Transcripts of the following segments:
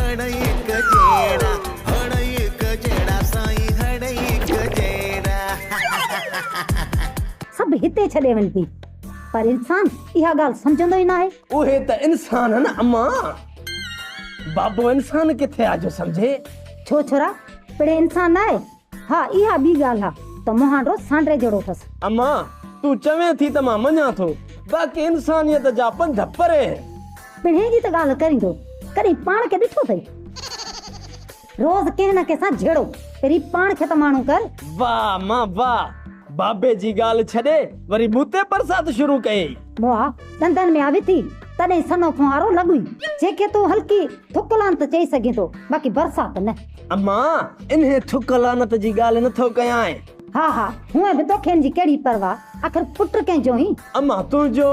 हड़ एक जहिड़ा, हड़ एक जहिड़ा साईं, हड़ एक जहिड़ा। सभु हिते छॾे वञ पई, पर इंसान इहा ॻाल्हि सम्झंदो ई न आहे। उहे त इंसान आहिनि अम्मा, बाबो इंसान किथे आहे जो सम्झे? छो छोरा, पिणे इंसान न आहे? हा, इहा ॿी ॻाल्हि आहे त मुहांडो सांडरे जहिड़ो अथसि। अम्मा, तूं चवें थी त मां मञा थो, बाक़ी इंसानियत जा पंध परे। पिणे जी त ॻाल्हि करींदो, कॾहिं पाण खे ॾिठो अथई? रोज़ कंहिं न कंहिं सां झेड़ो, पहिरीं पाण खे त माण्हू कर। वाह मां वाह, बाबे जी ॻाल्हि छॾे वरी मूं ते बरसात शुरू कयई। मुआ ॾंदनि में आवी थी तॾहिं सनो फुहारो लॻुई, जेके तूं हल्की थुक लानत चई सघें थो, बाक़ी बरसात न। अम्मा, इन्हे थुक लानत जी ॻाल्हि नथो कयां। हा हा, हूअं बि तोखे इन जी कहिड़ी परवाह, आख़िर पुट कंहिंजो ई? अम्मा तुंहिंजो।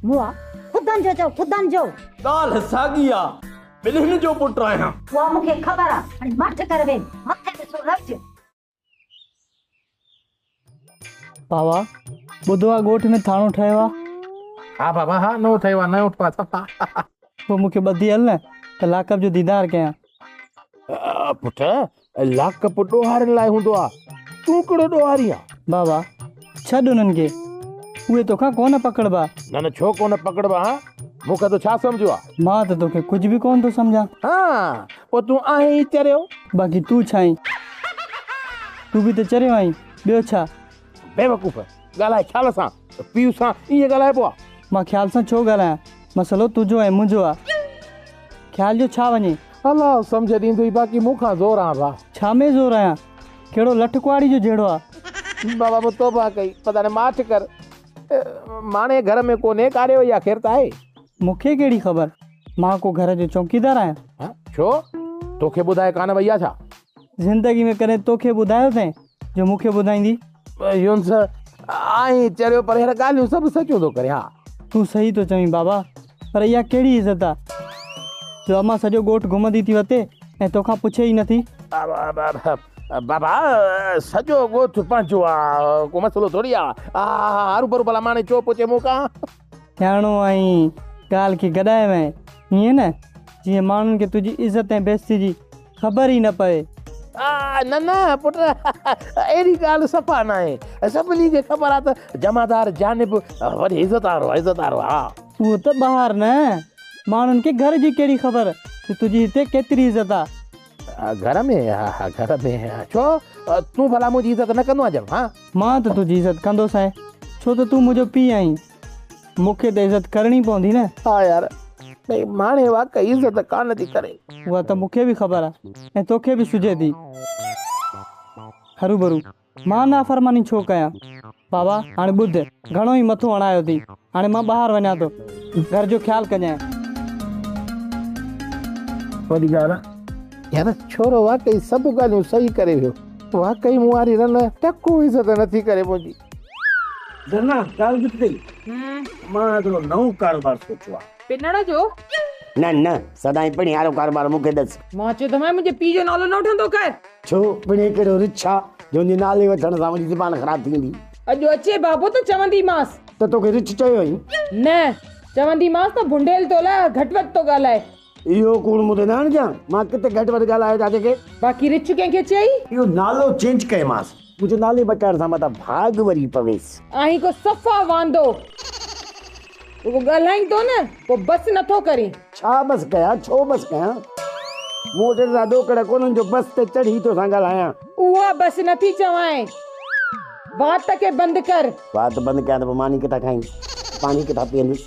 मुआ ख़ुदनि जो चओ, ख़ुदनि जो। ॻाल्हि साॻी आहे, ॿिन्हिनि जो पुट आहियां। उहा मूंखे ख़बर आहे, हाणे माठ कर वे, मथे ते सुर रखज। बाबा, ॿुधो आहे ॻोठ में थाणो ठहियो आहे? हा बाबा हा, नओं ठहियो आहे, नयो सफ़ा। पोइ मूंखे ॿधी हल न त लाकअप जो दीदार कयां। पुट, लाकअप ॾोहारनि लाइ हूंदो आहे, तूं कहिड़ो ॾोहारी आहीं? बाबा छॾ उन्हनि खे, उहे तोखां कोन पकड़बा। न न, छो कोन पकड़बा? हा, मूंखे तो छा सम्झो आहे? मां त तोखे कुझु बि कोन थो सम्झां। हा, पोइ तूं आहीं ई चरियो। बाक़ी तूं छा आहीं? तूं बि त चरियो आहीं, ॿियो छा? बेवकूफ़, ॻाल्हाए ख़्याल सां, पीउ सां ईअं ॻाल्हाइबो आहे? मां ख़्याल सां छो ॻाल्हायां? मसइलो तुंहिंजो ऐं मुंहिंजो आहे, ख़्याल जो छा वञे? अलाह सम्झ ॾींदो ई, बाक़ी मूंखां ज़ोर आहे भाउ। छा में ज़ोर आहियां? कहिड़ो लठ कुआड़ी जो जहिड़ो आहे? बाबा पोइ तौबा कई, पता न माठ कर, माणे घर में कोन्हे, काॾे वई आहे? ख़ैर त आहे? मूंखे कहिड़ी ख़बर, मां को घर जो चौकीदार आहियां। हा, छो तोखे ॿुधाए कान वई आहे छा? ज़िंदगी में कॾहिं तोखे ॿुधायो अथई जो मूंखे ॿुधाईंदी? यूनस आहीं चरियो, पर यार ॻाल्हियूं सभु सचियूं थो करे। हा तूं सही थो चवीं बाबा, पर इहा कहिड़ी इज़त आहे जो अम्मा सॼो ॻोठ घुमंदी थी वते ऐं तोखां पुछे ई नथी? बाबा सॼो ॻोठ पंहिंजो आहे, को मसइलो थोरी आहे। हरू भरू भला माणे छो पुछे मूंखां? सियाणो आहीं, ॻाल्हि खे गॾाए वहीं, ईअं न जीअं माण्हुनि खे तुंहिंजी इज़त ऐं बेइज़ती जी ख़बर ई न पवे। न न पुट, अहिड़ी ॻाल्हि सफ़ा न आहे, सभिनी खे ख़बर आहे त जमादार जानिब वॾी इज़त वारो आहे, इज़त वारो आहे। हा उहो त ॿाहिरि न, माण्हुनि खे घर जी कहिड़ी ख़बर त तुंहिंजी हिते केतिरी इज़त आहे? घर में? हा हा, घर में। छो तूं भला मुंहिंजी इज़त न कंदो आहीं? हा मां त तुंहिंजी इज़त कंदोसांइ, छो त तूं मुंहिंजो पीउ आहीं, मूंखे त इज़त करणी पवंदी न। हा यार, भई माणे वाकई इज़त कान थी करे। उहा त मूंखे बि ख़बर आहे ऐं तोखे बि सुझे थी। हरू भरू मां नाफ़रमानी छो कयां? बाबा हाणे ॿुध, घणो ई मथो हणायो अथई, हाणे मां ॿाहिरि वञा थो, घर जो ख़्यालु कजांइ। वॾी ॻाल्हि आहे यार, छोरो वाकई सभु ॻाल्हियूं सही करे वियो। वाकई मूं वारी रन टको इज़त नथी करे मुंहिंजी। धरना ॻाल्हि ॿुध अथई, मां हिकिड़ो नओं कारोबार सोचियो आहे। पिनण जो? न न, सदाईं पिणी वारो कारोबार मूंखे ॾस। मां चयो त मुंहिंजे पीउ जो नालो न वठंदो कर। छो पिणी कहिड़ो रिछ आहे जो हुनजे नाले वठण सां मुंहिंजी ज़बान ख़राब थी वेंदी? अॼु अचे बाबो त चवंदीमांसि। त तोखे रिछ चयो हुई? न, चवंदीमांसि त भुंडेल तो लाइ घटि वधि थो ॻाल्हाए। इहो कूड़ मूं ते न हणजांइ, मां किथे घटि वधि ॻाल्हायो चाचे खे? बाक़ी रिछ कंहिंखे चई? इहो नालो चेंज कयोमांसि, मुंहिंजो नाले बचाइण सां मथां भाॻ वरी पवेसि। आहीं को सफ़ा वांदो, रुगो ॻाल्हाईंदो न पोइ बसि नथो करीं। छा बसि कयां, छो बसि कयां? मूं वटि एतिरा ॾोकड़ कोन्हनि जो बस ते चढ़ी तोसां ॻाल्हायां। उहा बसि नथी चवांइ, वात खे बंदि कर। वात बंदि कयां त पोइ मानी किथां खाईंदुसि, पाणी किथां पीअंदुसि,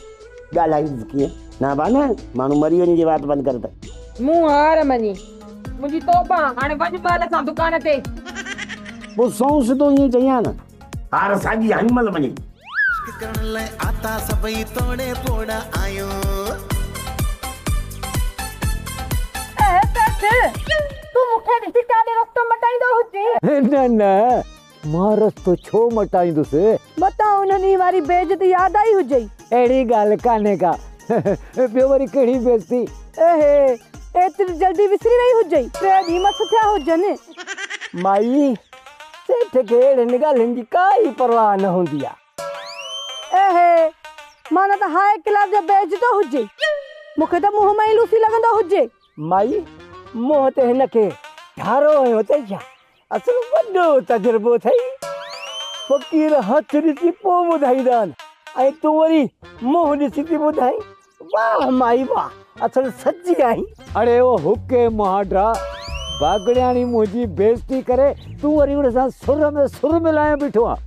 ॻाल्हाईंदुसि कीअं? न बा न, माण्हू मरी वञे जे वात बंदि करे त। मूं हार मञी, मुंहिंजी तौबा, हाणे वञ ॿार सां दुकान ते। पोइ सौ सिधो ईअं चयां न, हार साॻी आहे हिन महिल वञे। करण लाइ आता सभई तोड़े पोड़ा आयो। तूं मूंखे ॾिसी काॾे रस्तो मटाईंदो हुजे? न न, मां रस्तो छो मटाईंदुसि? मतां उन्हनि वारी बेइज़ती यादि आई हुजे। अहिड़ी ॻाल्हि कान्हे का, ॿियो वरी कहिड़ी बेइज़ती? एहे, एतिरी जल्दी विसरी वई हुजे? 3 ॾींहं मस थिया हुजनि। माई, सेठ खे अहिड़ियुनि ॻाल्हियुनि जी काई परवाह न हूंदी आहे। एहे, माना त हाई क्लास जो बेइज़तो हुजे, मूंखे त मुंहं मां ई लूसी लॻंदो हुजे। माई, منهن تي هن کي ڍارو هنيو اٿئي ڇا؟ اصل وڏو تجربو اٿئي. فقير هٿ ڏسي پوء ٻڌائيندا آهن ۽ تون وري منهن ڏسي ٿي ٻڌائين. واهه مائي واهه، اصل سچي آهين. اڙي او حقي مهانڊا، باگڙياڻي منهنجي بيعزتي ڪري تون وري ان سان سر ۾ سر ملايو بيٺو آن.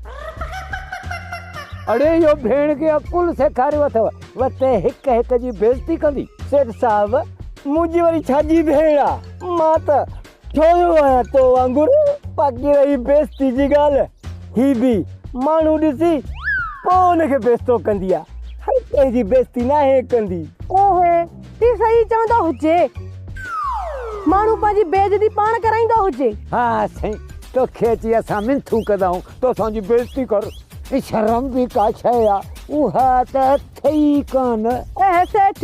اڙي اهو ڀيڻ کي عقل سيکاريو اٿو، وتي هڪ هڪ جي بيعزتي ڪندي. سيٺ صاحب، منهنجي وري ڇا جي ڀيڻ آ، مان ته ٺوهيو آهيان تو وانگر. باقي رهي بيعزتي جي ڳالهه، هي به ماڻهو ڏسي پوء ان کي بيعزتو ڪندي آ، هر ڪنهن جي بيعزتي ناهي ڪندي. اوهي، هي صحيح چوندو هجي. ماڻهو پنهنجي بيعزتي پاڻ ڪرائيندو هجي. ها سائين، توکي اچي اسان منٿون ڪندا آهيون ته اسان جي بيعزتي ڪر. شرم به ڪا شيء آ، اها ته اٿئي ڪانه. اي سيٺ،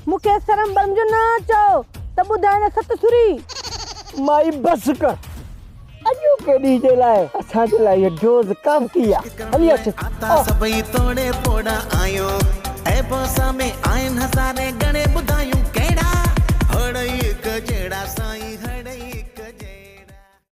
مون کي شرم برم جو نه چئو ته ٻڌاء نه ست سري. مائي بس ڪر، اڄوڪي ڏينهن جي لاء اسان جي لاء اهو ڊوز ڪافي آ. هلي اچ. آتا سڀئي توڙي پوڙها آهيون، عيب اسان ۾ آهن هزارين ڳڻي ٻڌايون.